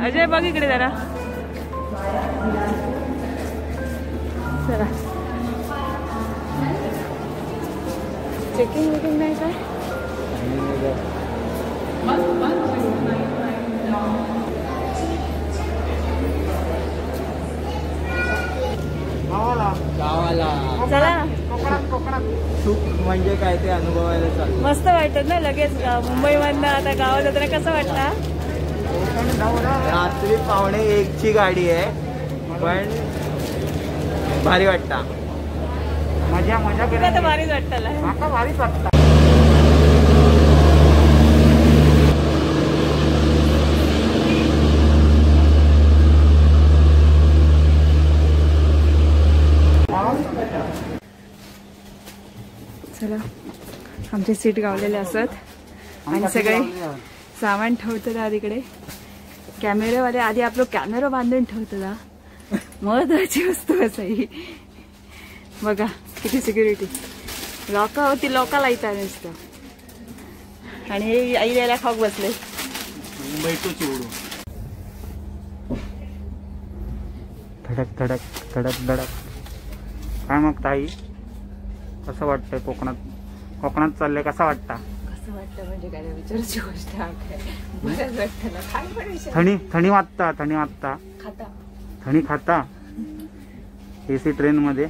अजय बघ इकडे जरा. चला चेकिंग विकिंग नाही काय? चला सुख म्हणजे काय ते अनुभवायला चालू. मस्त वाटत ना लगेच मुंबईमधनं आता गावात जाताना कसं वाटतं? रात्री 12:45 ची गाडी आहे पण भारी वाटतं. मजा मजा तर भारीच वाटतं. भारीच वाटतं. चला आमचे सीट गावलेले असत आणि सगळे सामान ठेवतात तिकडे. कॅमेरेवाले आधी आपलं कॅमेरा बांधून ठेवतात. महत्वाची वस्तू असाही. बघा किती सिक्युरिटी. लोका होती लोका लायता नुसतं. आणि हे आई द्यायला खाऊक बसले. धडक धडक धडक धडक. काय मग ताई कसं वाटतंय कोकणात? कोकणात चाललंय कसं वाटतं? कसं वाटतं म्हणजे काय विचारायची गोष्ट आहे. बरंच वाटतं ना. काय पण थंडी थंडी वाजता, थंडी वाजता खाता, थंडी खाता एसी ट्रेन मध्ये.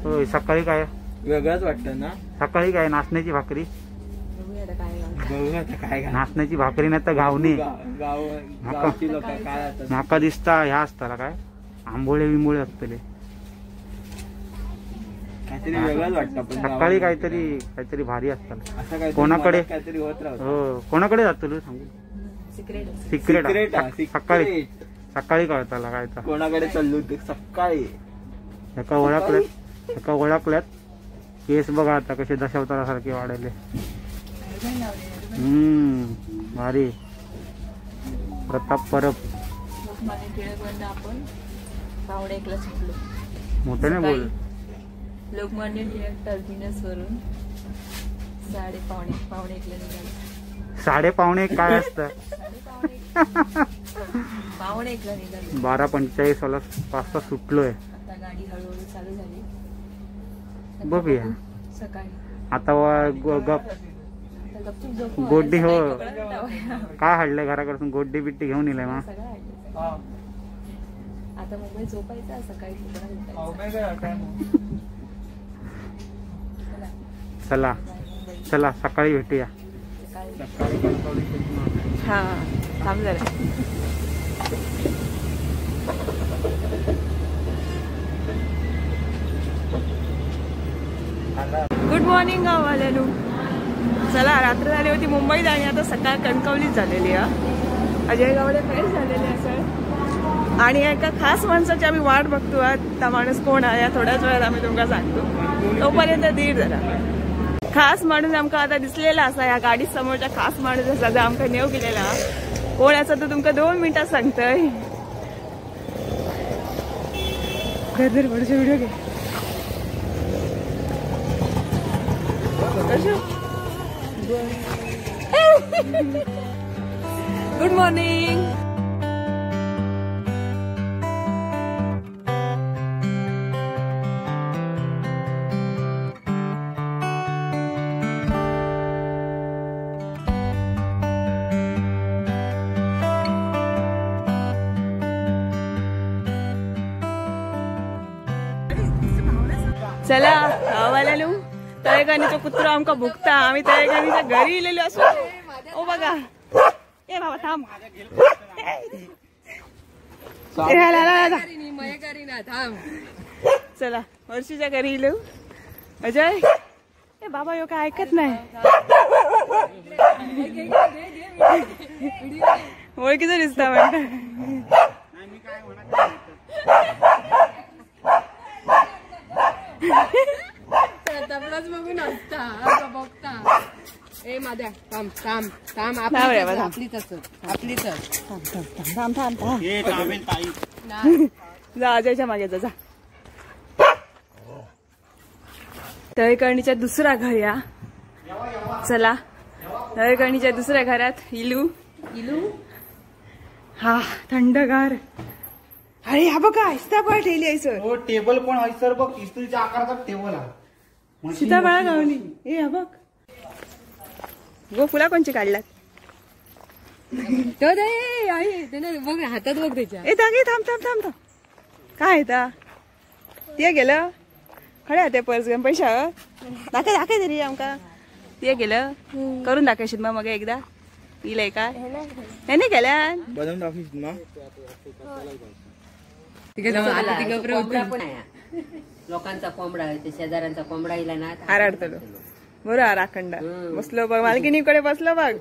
होय सकाळी काय वेगळंच वाटतं ना. सकाळी काय नाचण्याची भाकरी. नाचण्याची भाकरी नाही तर गावनी. माका दिसता ह्या असताला काय आंबोळे बिंबोळे असतले. सकाळी काहीतरी काहीतरी भारी असतात. कोणाकडे हो कोणाकडे जातो सांगू? सिक्रेट. सकाळी सकाळी कळताला काय कोणाकडे चाललो सकाळी. एका ओळखल्यात एका ओळखल्यात केस बघा आता कसे दशावतारासारखे वाढले. भारी. प्रताप परब. आपण 12:45 सुटलो. मोठ्याने बोल. लोकमान्य टिळक टर्मिनस वरून 12:45 निघालो. 12:45 काय असतं? 12:45 निघालो. 12:45 वाला वाजता सुटलोय. आता गाडी हळूहळू चालू झाली. बघूया सकाळी आता गप गोड्डी. हो काय हाडलंय घराकडून? गोड्डी बिड्डी घेऊन येईल मग. आता मुंबईत झोपायचं सकाळी. चला चला सकाळी भेटूया. हा थांब जरा. गुड मॉर्निंग गाववाल्यानो. चला रात्र झाली होती मुंबईत आणि आता सकाळ कणकवलीच झालेली आहे. अजय गावडे फ्रेश झालेले असेल आणि एका खास माणसाची आम्ही वाट बघतो. त्या माणूस कोण आहे थोड्याच वेळात आम्ही तुमका सांगतो. तोपर्यंत धीर जरा. खास माणूस आमका आता दिसलेला असा ह्या गाडी समोरचा खास माणूस असा जो आमका नेव गेलेला. कोण असा तो तुमका 2 मिनिटात सांगतोय. धर बडचे व्हिडिओ घे. Good morning. चला गावाला तळेगाणीचो कुत्रो आमका भुकता. आम्ही तळेगाणीच्या घरी इलेलो असो. ओ बघा ए बाबा थांब. चला वर्षीच्या घरी इलो. अजय ए बाबा यो काय ऐकत नाही. ओळखीचं दिसता म्हणता. बघून हसता बघता. ए माद्या थांब थांब थांब. आपलीच आपलीच. थांब थांब थांब थांब. जा अजयच्या मागे जा. तळेकर्णीच्या दुसरा घर या. चला तळेकर्णीच्या दुसऱ्या घरात इलू इलू. हा थंडगार. अरे हा बघा सीताफळ ठेवली आहे सर. हो टेबल पण आहे सर बघ, इस्त्रीच्या आकाराचा टेबल आहे. सीताफळा गावली. ए हा बघ गो फुला कोणची काढलात बघ हातात बघ त्याच्या. ए थांब थांब थांब थांब थांब काय येता ते गेलं खडे ते पर्स घेऊन पैशा दाखय दाखय तरी आमका. ते गेलं करून दाखवशील मग मग एकदा इलय काय नाही नाही केल्या बनवून दाखवशील मग. लोकांचा कोंबडा शेजाऱ्यांचा कोंबडा इला ना आराडतलो बरोबर. आराखंडा बसलो बघ मालकिनीकडे बसलो बघ.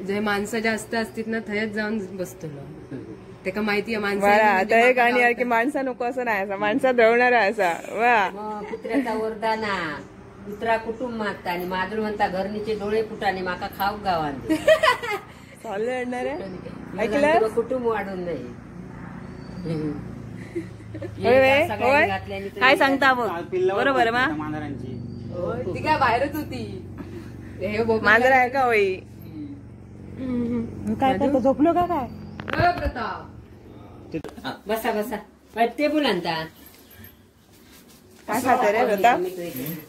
जे माणसं जास्त असतील ना थंयच जाऊन बसतो तेका माहिती आहे माणसं. आता एक आणि की माणसा नको असं नाही असा माणसा दळणारा असा वा. कुत्र्याचा ओरडा ना कुत्रा कुटुंब मागता आणि माजूर म्हणता घरणीचे डोळे फुटाने माका खाऊ गावान. चालू ऐकलं कुटुंब वाढून नाही. काय सांगता बघ बरोबर मा. ती काय बाहेरच होती. मांजर आहे का होई काय करतो झोपलो का काय प्रताप. बसा बसा टेबल आणता. काय खात रे प्रताप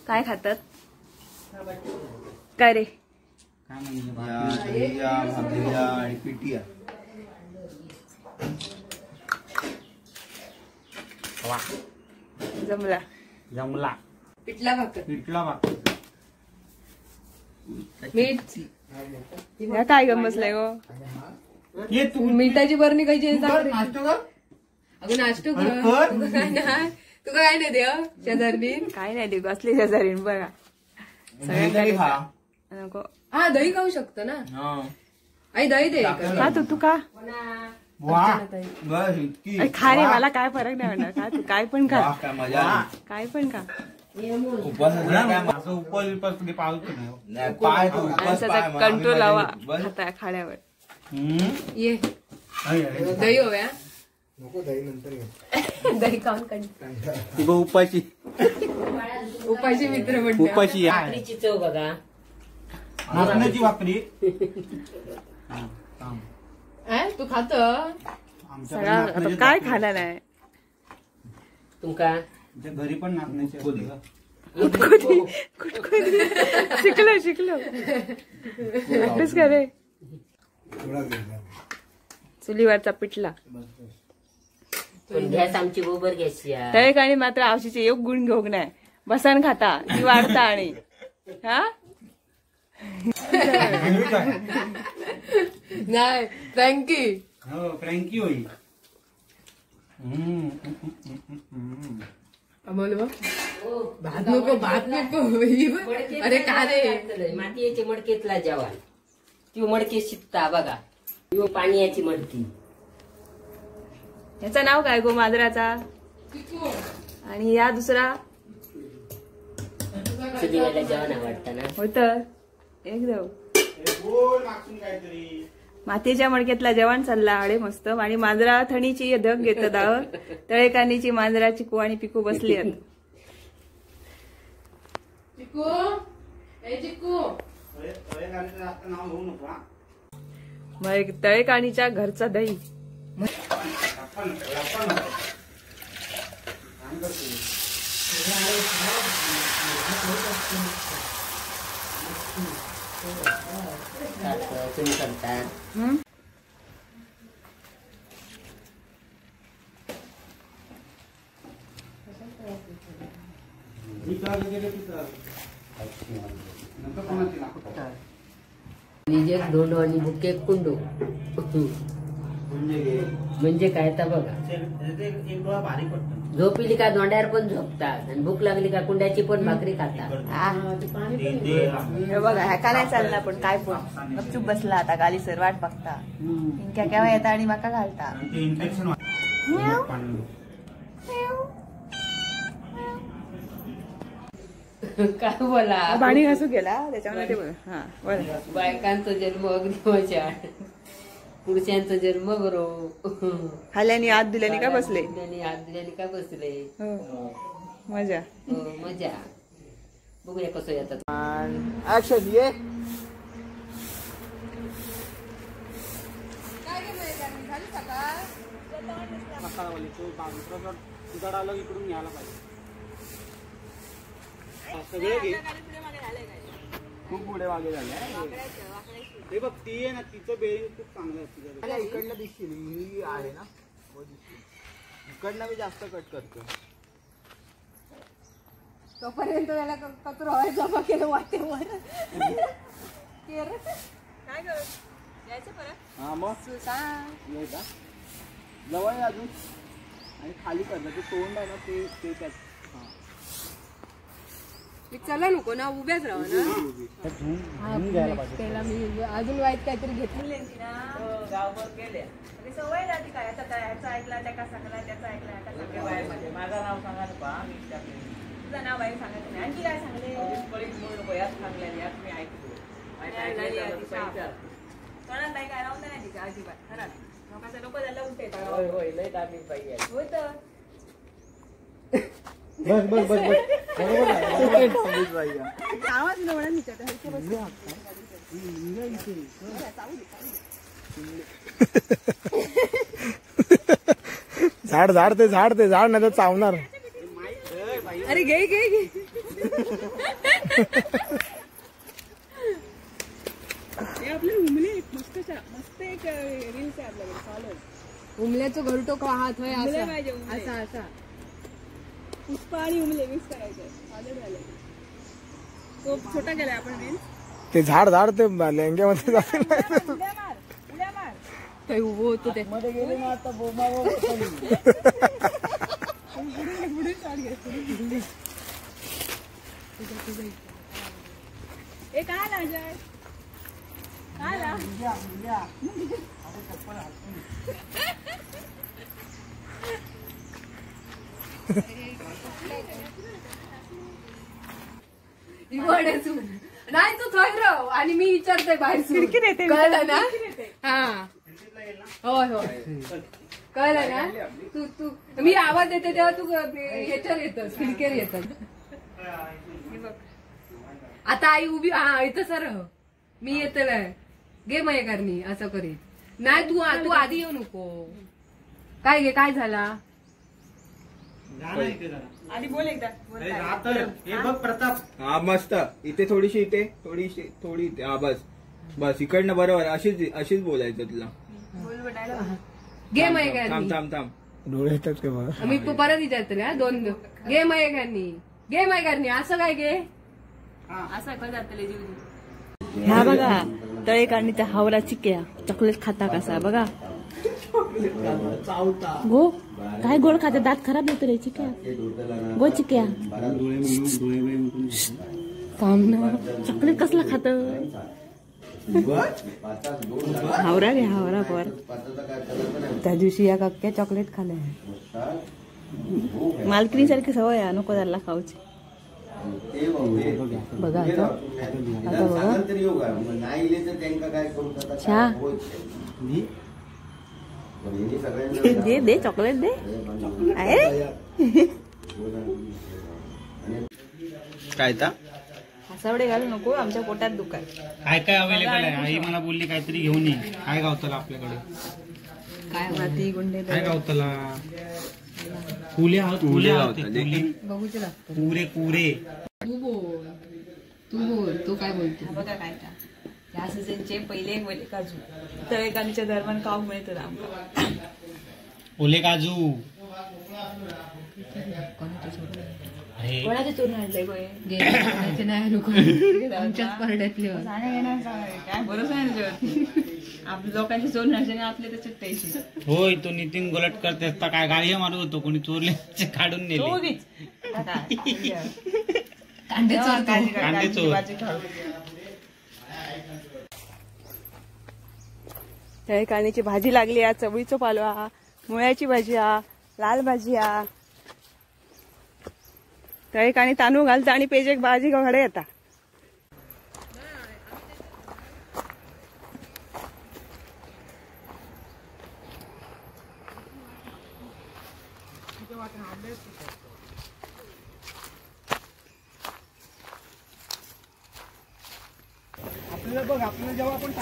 काय खातात काय रे? जमला जमला पिठला भाकर पिठला भाकर मीठ. काय गमसलंय गो मिठाची बरणी कशी? अगं नाश्तो कर. काय नाही तुका काय नाही देव शेजारी काय नाही देऊ असली शेजारी बघा सगळ्यांना नको. हा दही खाऊ शकतो ना आई दही दे का तू तू का खा रे मला काय फरक नाही होणार. का तू काय पण खा काय पण खा. कंट्रोल लावा खाता खाण्यावर. ये दही हव्या नको दही नंतर दही खाऊन कंट्रोल. उपाशी उपाशी मित्र म्हणतो उपाशी. भाकरीची चव बघा नाचण्याची भाकरी तू खात काय खाणार आहे तुमका घरी पण नाचण्याची कुटकुटी शिकलो शिकलो प्रॅक्टिस करे. चुलीवरचा पिठला पण गॅस आमची गोबर गॅसची. तळेकाणी मात्र आवशीचे एक गुण घेऊक नाही बसन खाता ती वाढता आणि हा नाही फ्रँकी हो फ्रँकी होईल. अमोल भात नको भात नको. अरे का रे मातयेचे मडकेतला जेवण ती मडके शिकता बघा. पाण्याची मडकी. याचं नाव काय गो मांजराचा? आणि या दुसरा चुलीवरला जेवण आवडतं ना होत एकदम. मातीच्या मडक्यातला जेवण चालला अडे मस्त. आणि मांजरा थणीची धग घेतात आहो. तळेकानीची मांजरा चिकू आणि पिकू बसली आहेत. चिकू ए चिकू मग तळेकाणीच्या घरचा दही. तुम्ही करता निजेक धोंडो आणि बुके कुंडो म्हणजे काय तर बघा. झोपिली का धोंड्यावर पण झोपतात आणि भूक लागली का कुंड्याची पण भाकरी खातात. हे बघा ह्याका नाही चालला पण काय पण गपचूप बसला आता गाली सर वाट बघता इनक्या केव्हा येता आणि माका घालता. काय बोला पाणी घासू गेला त्याच्यामध्ये. हा बोला. बायकांचा जन्म अग्निवशाळ पुरुषांचा जन्म बरो. खाल्यानी आत दिल्यानी का बसले हात दिल्यानी का बसले. हो. मजा मजा. बघूया कसं येतात. ऍक्शन ये. तुझा डायलॉग इकडून घ्यायला पाहिजे. सगळे घे. खूप पुढे मागे झाले. हे बघ ती आहे ना, तिचं बेरिंग खूप चांगलं असतं. इकडनं दिसतील ही आहे ना, इकडनं मी जास्त कट करतो. तोपर्यंत त्याला कचरा जमा केलं वाटेवर. काय करू यायचं परत? हा मग जवळ आहे अजून. आणि खाली करणार ते तोंड आहे ना ते ते त्यात. चला नको ना, उभ्याच राहा ना. त्याला मी अजून वाईट काहीतरी घेतलं गावभर केले सवय झाली. काय आता ह्याचा ऐकला त्याका सांगला, त्याचा ऐकला त्याका सांगला. माझं नाव सांगा नको, मी तुझं नाव आहे सांगायचं नाही. आणखी काय सांगले? नको यात सांगल्या यात मी ऐकतो. तोंडात बाई काय राहून नाही तिच्या अजिबात. खरंच लोकांचं नको झालं उठे. होय लय दामी बाई आहे. होय तर बस बस बस बस बरोबर. आवाज म्हणून विचारतो. झाड झाड ते झाड ते झाड नाही तर चावणार. अरे घे घे घे. हे आपले उमले मस्त मस्त एक रील्स आहे आपल्याकडे फॉलो. उमल्याचं घरटो का हात होय उमले पाहिजे, उमले. असा असा पुष्पा आणि उमले मिक्स करायचं. फॉलो झालं. तो छोटा केलाय आपण रील्स. ते झाड झाड ते लेंग्यामध्ये जाते. उड्या मार उड्या मार. काही उभं होतं ते मध्ये गेले ना आता बोमा. ए काय आला अजय? काय आला? नाही तू थंय राव आणि मी विचारतोय बाहेर. खिडकी देते, कळलं ना? हा होय होय कळलं ना. तू तू मी आवाज देते तेव्हा तू ह्याच्यावर येतस, खिडकीवर येतस. आता आई उभी. हा इथं सर मी येतलंय गे मयकरणी असं करीत नाही. तू तू आधी येऊ नको. काय गे काय झाला? आधी बोल एकदा. हे बघ प्रताप. हा मस्त. इथे थोडीशी, इथे थोडीशी, थोडी इथे. हा बस बस इकडनं बरोबर. अशीच अशीच बोलायचं तुला. गे मयकरणी. थांब थांब थांब. डोळे येतात का बघा. मी परत विचारते दोन गे मयकरणी गे मयकरणी असं काय गे असं काय जातले जीव. ह्या बघा तळेकाणीच्या हावरा चिक्या चॉकलेट खाता कसा बघा. गो काय गोड खाते, दात खराब होतो रे चिक्या. गो चिक्या थांब ना. चॉकलेट कसला खात? हावरा रे हावरा पर. त्या दिवशी या काक्या चॉकलेट खाल्ले. मालकिनी सारखी सवय आहे नको त्याला खाऊची. बघा आता आता बघा. दे दे चॉकलेट दे. अरे काय हसावडे घालू नको, आमच्या पोटात दुकान. काय काय अवेलेबल आहे? आई मला बोलली काहीतरी घेऊन ये. काय गावतला आपल्याकडे? काय माती गुंडे काय गावतला? कुले आहोत, कुले आहोत, कुले बघूच लागतं. कुरे कुरे. तू बोल तू बोल. तू काय बोलतो? बघा काय का या सीझनचे पहिले ओले काजू तळेकाणीच्या दरम्यान खाऊ मिळतात आमका. ओले काजू कोणाचे चोरून आणले गोय? नाही नको, आमच्याच परड्यातले. काय भरोसा नाही त्याच्यावरती. आपल्या लोकांचे चोरून आणले आणि आपले त्याच्यात पैसे. होय तो नितीन गोलटकर त्याचा काय गाडी मारत होतो, कोणी चोरले काढून नेले. कांदे चोर, कांदे चोर. तळेकाणीची भाजी लागली हा, चवळीचो पालो हा, मुळ्याची भाजी हा, लाल भाजी हा. तळेकाणी तांदूळ घालता आणि पेजेक भाजी घडे येता.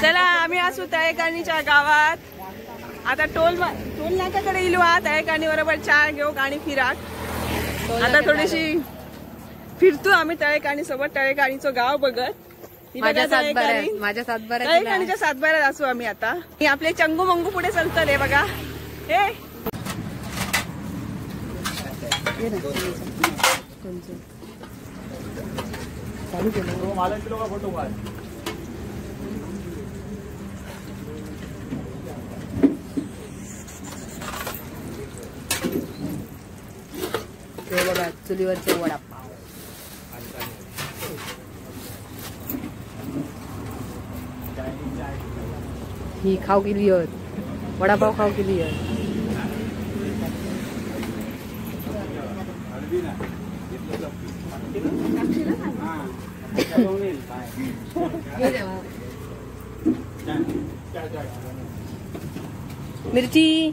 चला आम्ही असू तळेकाणीच्या गावात. आता टोल टोल नाक्याकडे इलो हा तळेकाणी बरोबर चहा घेऊ आणि फिराक. आता थोडीशी फिरतो आम्ही तळेकाणी सोबत, तळेकाणीचं गाव बघत. माझ्या सातबाऱ्यात, सातबाऱ्यात असू आम्ही आता. आपले चंगू मंगू पुढे चालतले बघा. हे बघा चुलीवरचे वडापाव. ही खाऊ केली वडापाव खाऊ केली. मिरची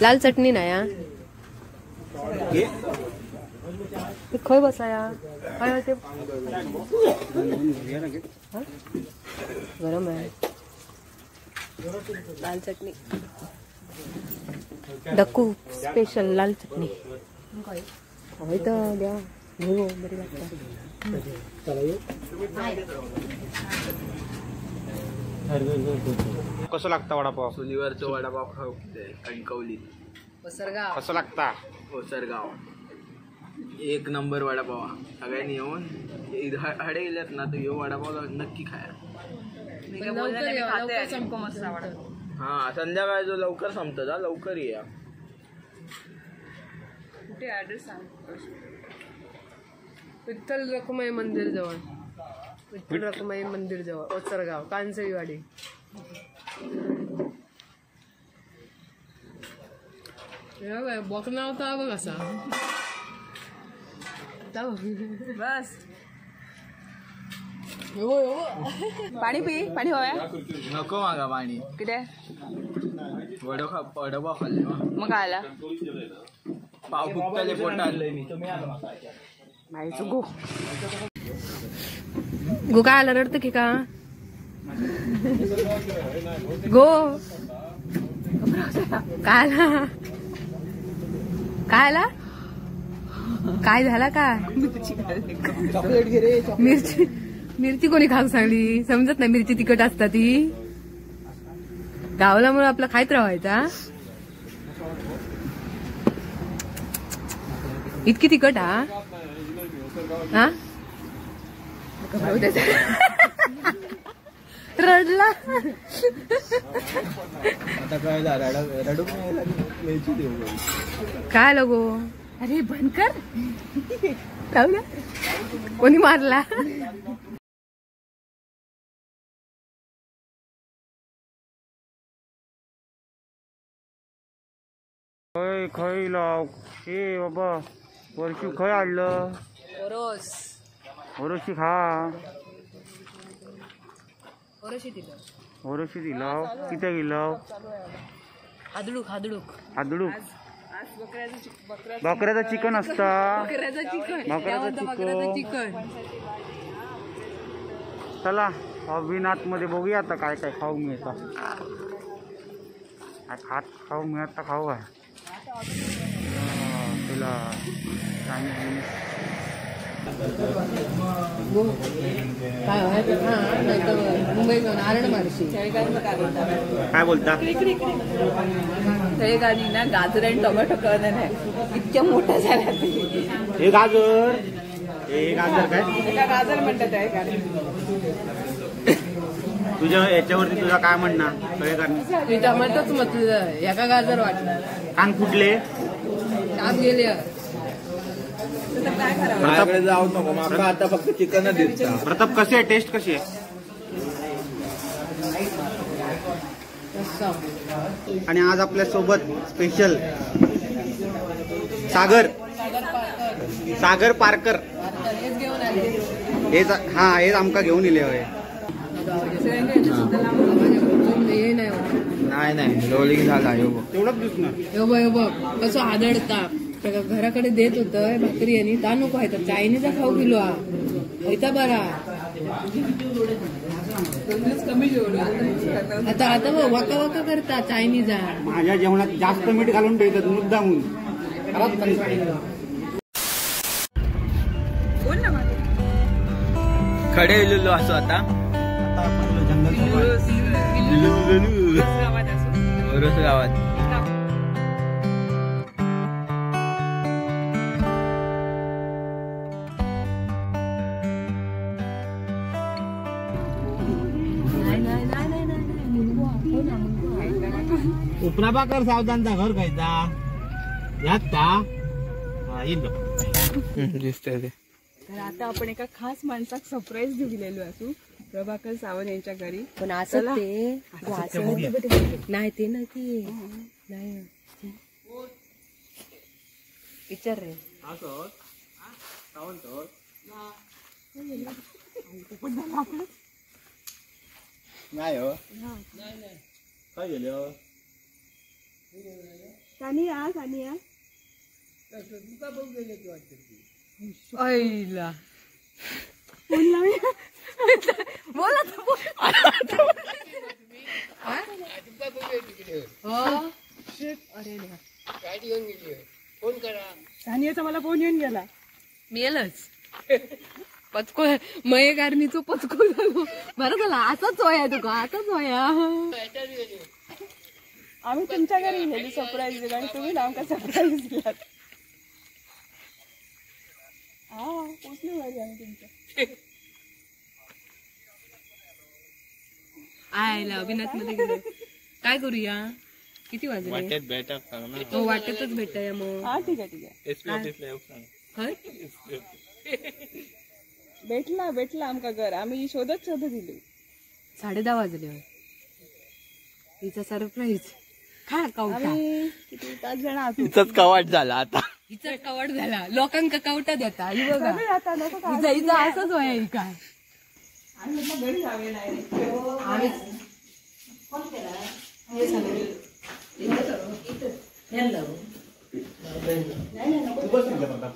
लाल चटणी ना या खय बसाया खय ते गरम आहे. लाल चटणी डक्कू स्पेशल लाल चटणी हय तर द्या घेऊ बरी लागता. कसं लागतं वडापाव? चुलीवरचं वडापाव खाऊ कणकवलीत. कसं लागता? ओसरगाव एक नंबर वडापाव. सगळ्यांनी येऊन हडे गेल्यात ना तर यो वडापाव नक्की खाया. हा संध्याकाळ जो लवकर संपतो जा, लवकर या. कुठे ऍड्रेस सांग. विठ्ठल रखुमाई मंदिर जवळ, विठ्ठल रखुमाई मंदिर जवळ, ओसरगाव, कांसळीवाडी. बॉकना होता बघ असा बस. पाणी पी, पाणी हव्या नको मागा पाणी. किती वडापाव खाल्ले मग आला पाव फुकतले पोटात. गो गो काय आला रडतं की का गो काय आला काय आला काय झाला काय? मिरची मिरची कोणी खाऊ सांगली समजत नाही. मिरची तिखट असता ती गावला म्हणून आपला खायत राहायचा. इतकी तिखट हा हा रडला. काय लगो अरे बंद कर. कोणी मारला? खय खय लाव ए बाबा वर्षी खय आणलं? ओरोस ओरोशी खा. ओरोशी दिलं, ओरोशी दिलं. किती गेलं? हादडूक हादडूक हादडूक. बकऱ्याचं चिकन असता. बकऱ्याचं चिकन, बकऱ्याचं चिकन. चला अभिनाथ मध्ये बघूया आता काय काय खाऊ मिळतं. खात खाऊ मिळत खाऊ आहे तुला. काय मुंबईत आरण मारशी काय बोलता? तळेगाणी ना गाजर आणि टोमॅटो कळलं नाही, इतक्या मोठ्या झाल्या. हे गाजर, हे गाजर काय गाजर म्हणतात तळेगाणी. तुझ्या याच्यावरती तुझा काय म्हणणार? तळेगाणी मी टोमॅटोच म्हटलं, एका गाजर वाटलं. कान फुटले काम गेले. जाऊ नको माका आता फक्त चिकन दिसता. प्रताप कशी आहे टेस्ट? कशी आहे? आणि आज आपल्या सोबत स्पेशल सागर, सागर पारकर. हेच हा हेच आमका घेऊन इले होय. नाही नाही रोलिंग झाला तेवढंच दिसणार. यो बघ कसं आदळता. घराकडे देत होतं भाकरी आणि ता नको आहे तर चायनीचा खाऊ किलो हा हैता बरा. कमी जेवलो आता. आता वाका वाका करता चायनीजा. माझ्या जेवणात जास्त मीठ घालून ठेवतात मुद्दामून. बोल ना माझं. खडे इलेलो असो आता आपण जंगल ओरोस गावात. प्रभाकर सावधानचा घर खायचा यात का दिसतंय ते. तर आता आपण एका खास माणसाक सरप्राईज देऊ गेलेलो असू, प्रभाकर सावंत यांच्या घरी. पण असं ते नाही ते नाही ते नाही विचार रे. नाही हो काय गेलं. सानिया सानिया आईला फोन लावूया. बोला सानियाचा मला फोन येऊन गेला. मेलच पचको मयेकारणीचो पचको झालो. बरं झालं असाच होया तुका, असाच होया. आम्ही तुमच्या घरी गेली सरप्राईज दिला आणि तुम्ही आमका सरप्राईज दिलात. हा पोचलो घरी आम्ही तुमच्या. आयला अभिनाथ मध्ये गेलो. काय करूया, किती वाजले? वाटेत भेटा सांग ना. हो वाटेतच भेटूया मग. हा ठीक आहे ठीक आहे. एसपी ऑफिसला येऊ सांग. भेटला भेटला आमका घर. आम्ही शोधत शोधत दिली. 10:30 वाजले. हिचा सरप्राईज खा कवटा. किती 5 जण आहोत. हिचाच कवाट झाला आता. हिचाच कवाट झाला. लोकांका कवटा देता. ही बघा हिचा हिचा असंच होय. ही काय घरी जावे नाही.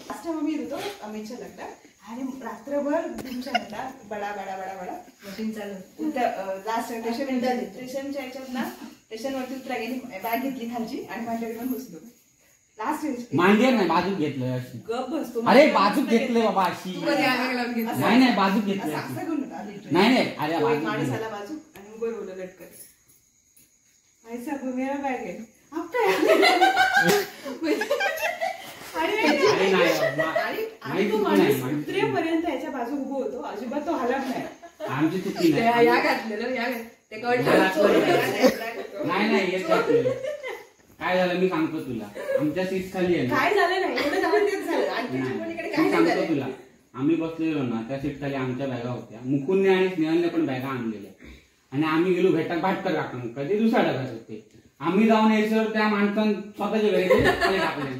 लास्ट टाइम आम्ही येत होतो अमितच्या लग्नात आणि रात्रभर तुमच्या होता बडा बडा बडा बडा चालू. लास्ट स्टेशन स्टेशनच्या ह्याच्यात ना स्टेशनवरती उतरा गेली, बॅग घेतली खालची आणि माझ्याकडे पण घुसलो. लास्ट मांडीवर नाही बाजूक घेतलं. गप बसतो. अरे बाजूक घेतलं बाबा अशी. नाही नाही बाजूक घेतलं. नाही नाही अरे माणूस आला बाजू आणि उभं बोललं लटकत. ऐसा मेरा बॅग आहे. आणि तो माणूस उतरेपर्यंत याच्या बाजू उभं होतो, अजिबात तो हलत नाही. आमची चुकी नाही. या घातलेलं या नाही नाही काय झालं मी सांगतो तुला. आमच्या सीट खाली आहे. काय झालं नाही एवढं झालं तेच झालं. मी सांगतो तुला, आम्ही बसलेलो ना त्या सीट खाली आमच्या बॅगा होत्या. मुकुंदने आणि स्नेहलने पण बॅगा आणलेल्या आणि आम्ही गेलो भेटा भाटकर काका कधी दुसऱ्या डब्यात होते. आम्ही जाऊन यायचं त्या माणसानं स्वतःच्या बॅगेत खाली टाकले.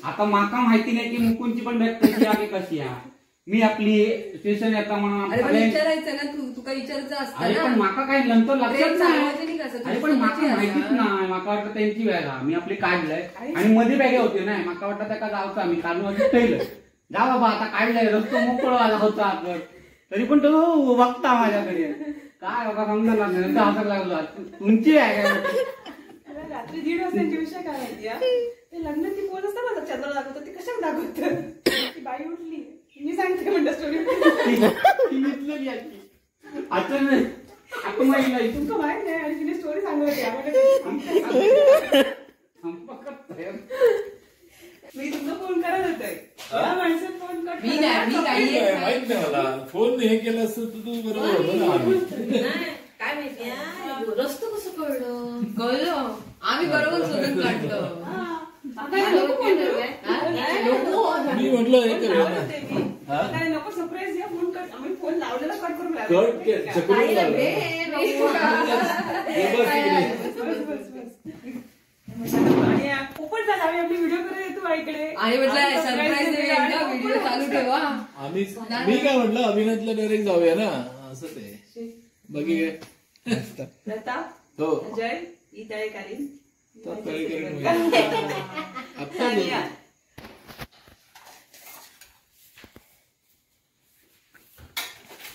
आता माका माहिती नाही की मुकुंदची पण बॅग कशी आहे कशी आहे. मी आपली स्टेशन येता म्हणून विचारायचं ना तू, तुका विचारायचं असतं. अरे पण माका काय नंतर लक्षात नाही. अरे पण माका माहितीच नाही. माका वाटतं त्यांची बॅग मी आपली काढलंय आणि मध्ये बॅगे होती नाही. माका वाटतं त्याका जावचं आम्ही काढून ठेवलं. जा बाबा आता काढलंय, रस्तो मोकळो आला होता आपण. तरी पण तो बघता माझ्याकडे काय बाबा समजायला लागलं. नंतर हसायला लागलो तुमची बॅग. रात्री 1:30 वाजता विषय काय माहिती, ते लग्न ती पोच असतं ना चंद्र दाखवतं ते कशाला दाखवतं. ती बाई उठली मी सांगते म्हणलं स्टोरी. तुमका माहित नाही आणि तिने स्टोरी सांगत. मी तुमचा फोन करत होते. माणसं फोन मी नाही, मी काही माहित नाही मला. फोन हे केलं असतं तर तू बरोबर होतं ना. काय माहिती रस्तो कसं कळलं? कळलं आम्ही बरोबर शोधून काढलं. मी म्हटलं हे करूया ना नको सरप्राईज द्या. Phone cut. आम्ही फोन लावलेला कट करून पोपट झाला. आम्ही आपली व्हिडिओ करत येतो इकडे आणि म्हटलं सरप्राईज व्हिडिओ चालू ठेवा. आम्ही मी काय म्हटलं अभिनाथला डायरेक्ट जाऊया ना असं ते बाकी काय. प्रताप हो जय इतळेकालीन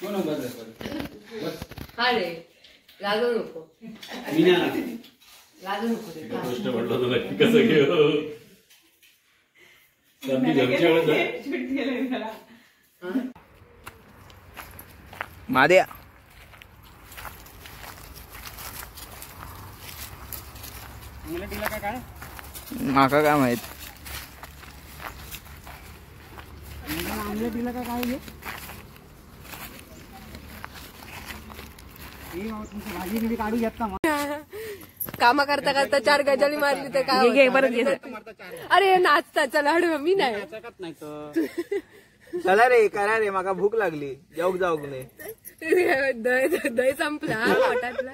हो ना, बस बस. हा रे, लाजू नको, लाजू नको रे. प्रश्न पडला होता नक्की कसं घेऊ. माद्या माका काय माहित. कामा करता करता चार गजाली मारली तर काय. अरे नाचता चला हडव, मी नाही. चला रे करा रे, माका भूक लागली, जाऊक जाऊक नाही. दही संपला पोटातला.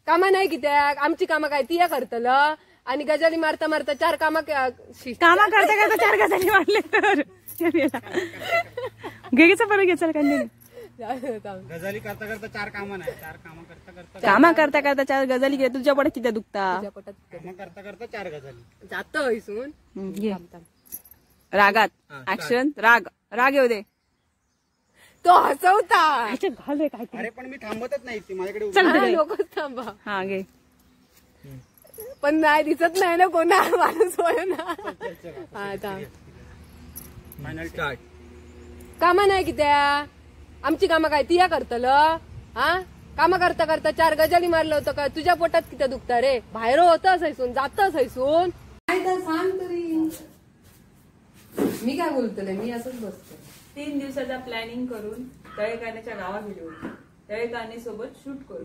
कामा नाही कित्याक, आमची कामा काय तिया करतल. आणि गजाली मारता मारता चार कामा कामा करता करता चार गजाली मारले तर घे परत घे चल कंटिन्यू. गजाली करता करता चार कामा नाही, चार कामा करता करता कामा करता करता चार गजाली घे. तुझ्या पोटात किती दुखता. कामा करता करता चार गजाली जातो इसून. रागात ऍक्शन, राग राग येऊ दे. तो हसवता. अरे पण मी थांबतच नाही, माझ्याकडे चल लोकच थांबा. हा घे. पण नाही दिसत नाही ना कोणा माणूस होय ना. हा कामा नाही कित्या, आमची कामा काय तिया करतल. हा कामा करता करता चार गजाली मारलं होतं काय. तुझ्या पोटात किती दुखता रे, बाहेर होतं हैसून जात हैसून. काय तर सांग तरी, मी काय बोलतोय, मी असंच बसतो. 3 दिवसाचा प्लॅनिंग करून तळेकाण्याच्या गावात गेलो होतो. तळेकाणे सोबत शूट करू.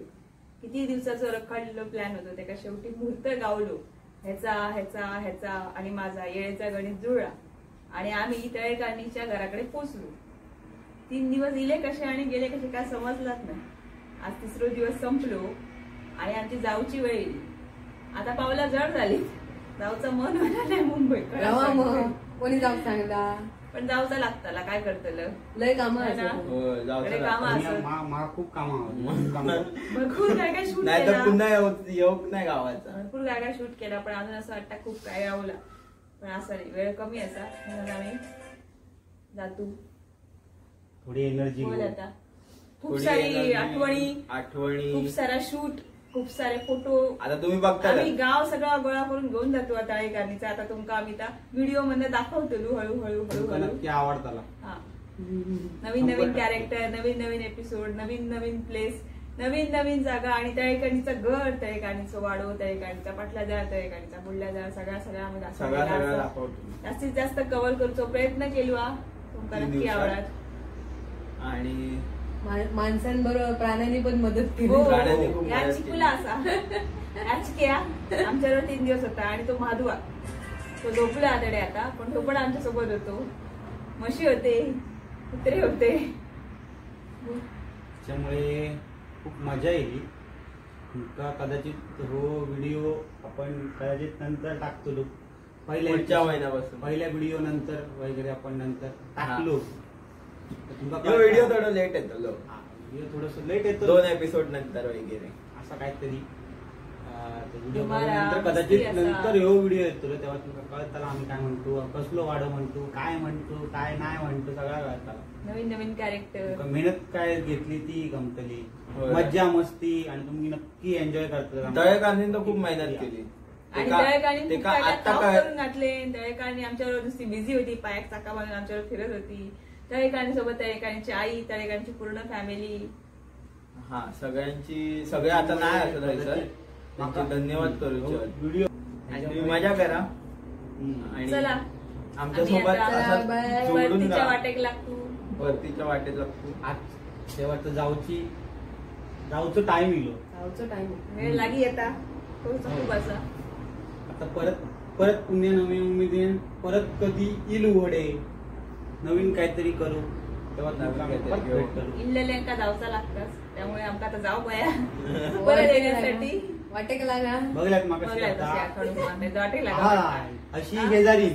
किती दिवसाचं रखडलेलं प्लॅन होतं, त्याच्या शेवटी मुहूर्त गावलो. ह्याचा ह्याचा ह्याचा आणि माझा येळेचा गणित जुळला आणि आम्ही तळेकाणीच्या घराकडे पोचलो. 3 दिवस इले कसे आणि गेले कसे काय समजलाच नाही. आज 3रो दिवस संपलो आणि आमची जाऊची वेळ येईल. आता पावला जड झाली, जाऊचं मन होणार नाही मुंबईत. कोणी जाऊ सांगला, पण जाऊचा लागताला काय करतलं, लय काम खूप काम भरपूर काय काय शूट केला, पुन्हा येऊक नाही गावाचा. भरपूर काय काय शूट केला, पण अजून असं वाटतं खूप काय आवला, पण असं नाही, वेळ कमी असा म्हणून आम्ही जातो. थोडी एनर्जी आता, खूप सारी आठवणी आठवणी, खूप सारा शूट, खूप सारे फोटो. आता तुम्ही बघता आम्ही गाव सगळा गोळा करून घेऊन जातो आता तळेकाणीचा. आता तुमका आम्ही व्हिडिओ मध्ये दाखवतो हळूहळू हळूहळू. नक्की आवडताला. हा, नवीन नवीन कॅरेक्टर, नवीन नवीन एपिसोड, नवीन नवीन प्लेस, नवीन नवीन जागा. आणि तळेकाणीचं घर, तळेकाणीचं वाडो, तळेकाणीचा पाटला जाळ, तळेकाणीचा पुढला जाळ, सगळा सगळा आम्ही दाखवतो. जास्तीत जास्त कव्हर करूचो प्रयत्न केलो. तुमका नक्की आवडत. आणि माणसांबरोबर प्राण्यांनी पण मदत केली. चिकुला असा आचक्या आमच्यावर 3 दिवस होता. आणि तो महादुआ तो झोपला आतडे आता, पण तो पण आमच्या सोबत होतो. म्हशी होते, कुत्रे होते, त्याच्यामुळे खूप मजा येईल. तुमका कदाचित हो व्हिडिओ आपण कदाचित नंतर टाकतो, पहिल्या महिन्यापासून पहिल्या व्हिडिओ नंतर वगैरे आपण नंतर टाकलो. व्हिडिओ थोडं लेट येतो, व्हिडिओ थोडस लेट येतो, 2 एपिसोड नंतर वगैरे असं काहीतरी. व्हिडिओ नंतर कदाचित नंतर ह्यो व्हिडिओ येतो तेव्हा तुमका कळताला आम्ही काय म्हणतो, कसलो वाडो म्हणतो, काय म्हणतो, काय नाही म्हणतो, सगळं कळताला. नवीन नवीन कॅरेक्टर, मेहनत काय घेतली ती गमतली, मज्जा मस्ती, आणि तुम्ही नक्की एन्जॉय करता. तळेकाणी तर खूप मेहनत केली. आणि तळेकाणी करून घातले. तळेकाणी आमच्यावर नुसती बिझी होती, पायाक चाका बांधून आमच्यावर फिरत होती. तळेकाणी सोबत तळेकाणीची आई, तळेकाणीची पूर्ण फॅमिली, हा सगळ्यांची, सगळे आता नाही असं सर, धन्यवाद करू. व्हिडिओ तुम्ही मजा करा आणि चला आमच्या सोबत भरतीच्या वाटेक लागतो, भरतीच्या वाटेत लागतो. आज शेवटचं जाऊची जाऊचं टाइम इलो, जाऊचं टाइम वेळ लागी येता खूप असा. आता परत परत पुण्य नवीन उमेदीन परत कधी इल उघडे नवीन काहीतरी करू तेव्हा इल्लेल्यांका जाऊचा लागताच, त्यामुळे आमका आता जाऊ बया परत येण्यासाठी. वाटेक लागा बघल्यात माका अशी शेजारी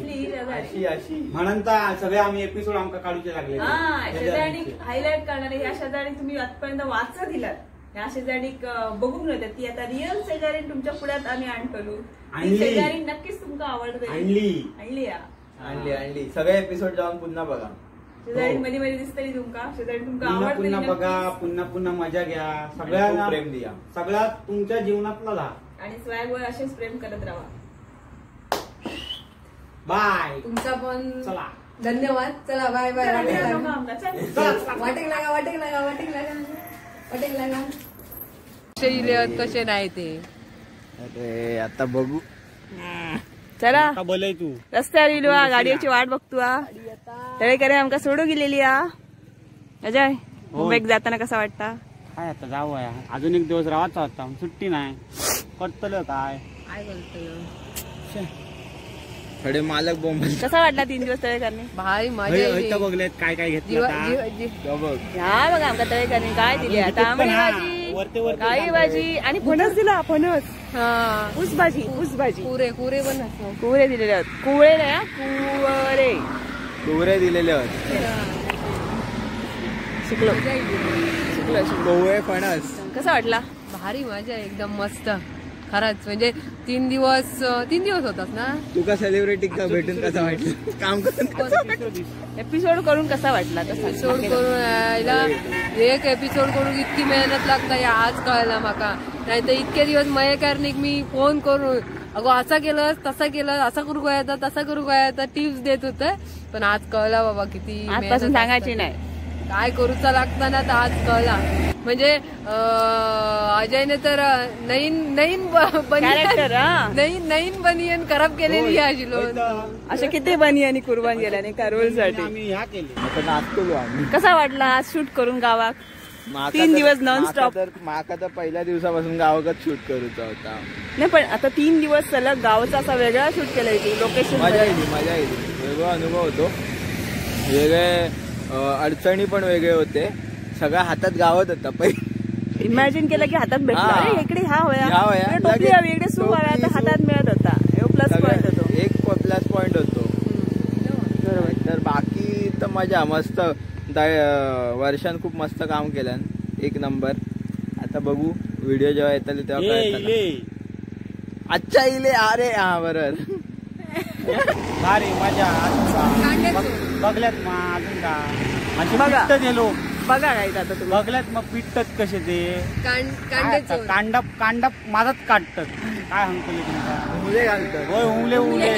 अशी अशी म्हणून तर सगळे आम्ही एपिसोड आमका काढूचे लागले. शेजारी हायलाइट करणारे ह्या शेजारी तुम्ही आजपर्यंत वाचा दिलात, ह्या शेजारी बघूक नव्हत्या, ती आता रिअल शेजारी तुमच्या पुढ्यात आम्ही आणतलो. शेजारी नक्कीच तुमका आवडते. आणली आणली आणली आणली सगळे एपिसोड जाऊन पुन्हा बघा. शेजारी मध्ये मध्ये दिसतली तुमका, शेजारी तुमका पुन्हा आवडतली पुन्हा नक्कीच. बघा, पुन्हा पुन्हा मजा घ्या, सगळ्यांना प्रेम द्या, सगळ्या तुमच्या जीवनातला जा आणि स्वॅग वर असेच प्रेम करत राहा. बाय, तुमचा पण चला धन्यवाद. चला बाय बाय. चला. वाटेक लागा, वाटेक लागा, वाटेक लागा, वाटेक लागा. कसे इले कसे नाही ते. अरे आता बघू. चला बोलय तू रस्त्यावर इलो हा, गाडयेची वाट बघतो हा. तळेकरे आमका सोडू गेलेली हा. अजय, मुंबईक जाताना कसा वाटता? काय आता जाऊ आहे, अजून एक दिवस राहायचा होता, सुट्टी नाही, करतलं काय काय बोलतलं थोडे मालक बोंब. कसा वाटला 3 दिवस तळेकरने? भारी मजा येईल. बघलेत काय काय घेतलं बघ ह्या बघा आमका तळेकरने काय दिली, तांबडी भाजी, काळी भाजी आणि फणस दिला. फणस, ऊस भाजी, ऊस भाजी, कुरे कुरे पण असं कुवरे दिलेले आहेत. कुवळे नाही, कुवरे, कुवरे दिलेले होते. शिकलो शिकलो शिकलो. कोवळे फणस. कसा वाटला? भारी मजा, एकदम मस्त. खरंच म्हणजे 3 दिवस, 3 दिवस होतात ना. तुका सेलिब्रिटी का भेटून कसं वाटलं? काम करून एपिसोड करून कसा वाटला? एपिसोड करून यायला एक एपिसोड करून इतकी मेहनत लागता या आज कळला माका. नाही तर इतके दिवस मयेकर्णीक मी फोन करून अगो असा केलं तसा केलं, असा करू काय आता, तसा करू काय आता, टिप्स देत होते. पण आज कळला बाबा किती आजपासून सांगायची नाही काय करूचा लागता ना, तर आज कळला. म्हणजे अजयने तर नईन नईन बनियन, नईन बनियन खराब केलेली आहे. असे किती बनियनी कुर्बान गेल्या नाही का रोलसाठी. कसा वाटला आज शूट करून गावात 3 दिवस नॉन स्टॉप? माका तर पहिल्या दिवसापासून गावाकच शूट करूचा होता. नाही पण आता 3 दिवस सलग गावाचा असा वेगळा शूट केला लोकेशन. मजा येईल, मजा येईल. वेगळा अनुभव होतो, वेगळे अडचणी पण वेगळे होते. सगळ्या हातात गावत होता. पहिले इमॅजिन केलं की हातात भेटला, इकडे हा होया, टोपली हवी, इकडे सूप हवा, तर हातात मिळत होता. प्लस पॉइंट होतो, एक प्लस पॉइंट होतो. बरोबर. तर बाकी तर मजा मस्त. वर्षान खूप मस्त काम केलं, एक नंबर. आता बघू व्हिडिओ जेव्हा येतले तेव्हा कळतं. अच्छा इले, अरे हा बरोबर. भारी मजा. बघल्यात मग अजून का गेलो बघा काय आता तुम्ही बघल्यात मग पिटतात कसे ते कांडप कांडप माझाच काढतात. काय हंकले तुमचा? उमले घालतात. होय उमले उमले.